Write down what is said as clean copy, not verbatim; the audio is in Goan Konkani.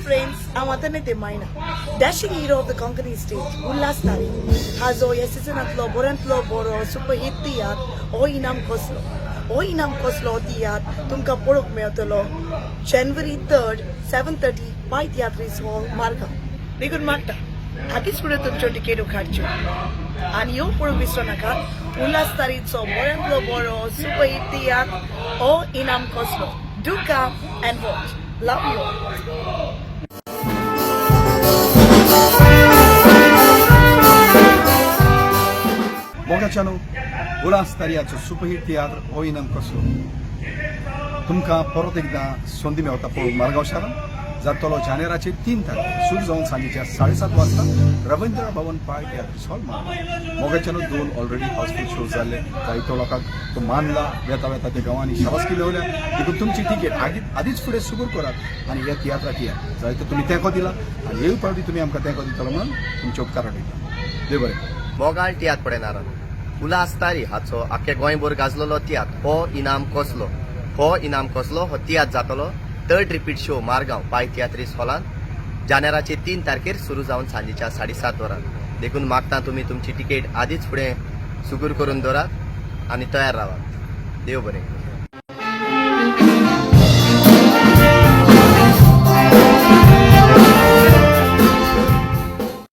फ्रेंड्स, हांव आतां Maina, dashing hero of the Konkani stage. Ulhas Tari हाजो ह्या सिजनांतलो बऱ्यांतलो बरो सुपर हिट तियात्र हो इनाम कसलो. हो इनाम कसलो तियात्र तुमकां पळोवंक मेळटलो January 3, 7:30, Pai Tiatrist hall, Margao. देखून मागता, आदींच फुडें तुमच्यो टिकेट काडच्यो आनी ह्यो पळोवंक विसरो नाका, उल्हास तारीचो बऱ्यांतलो बरो सुपर हिट तियात्र हो इनाम कसलो. Do come and watch. Love you. मोगाच्यानो, उल्हास तारयाचो सुपरहिट तियात्र हो इनाम कसलो तुमकां परत एकदां संदी मेवता पळोवंक मारगांव शारांत. जातलो जानेराचे 3 तारखेर, सुरू जावन सांजेच्या 7:30 वाजता, रवींद्र भवन, पाय तियात्रीस हॉल, मारगांव. मोगाच्यानो, दोन ऑलरेडी हाऊसफुल शो जाल्ले. जायतो लोकांक तो मानला. वेता वेता ते गांवांनी शाबासकी मेवल्या. देखून तुमची तिकेट आदींच फुडें सुगूर करात आनी ह्या तियात्राक या. जायतो तुमी तेंको दिला आनी ह्या फावटी तुमी आमकां तेंको दितलो म्हणून तुमचे उपकार वाडयता. देव बरें करूं. मोगाळ तियात्र पळयनारान, उल्हास तारी हाचो आख्खे गोंयभर गाजलेलो तियात्र हो इनाम कसलो, हो इनाम कसलो हो तियात्र जातलो थर्ड रिपीट शो मारगांव पाय तियात्रीस हॉलान जानेराचे 3 तारखेर, सुरू जावन सांजेच्या 7:30 वरां. देखून मागता, तुमी तुमची तिकेट आदींच फुडें सुगूर करून दवरात आनी तयार रावात. देव बरें करूं.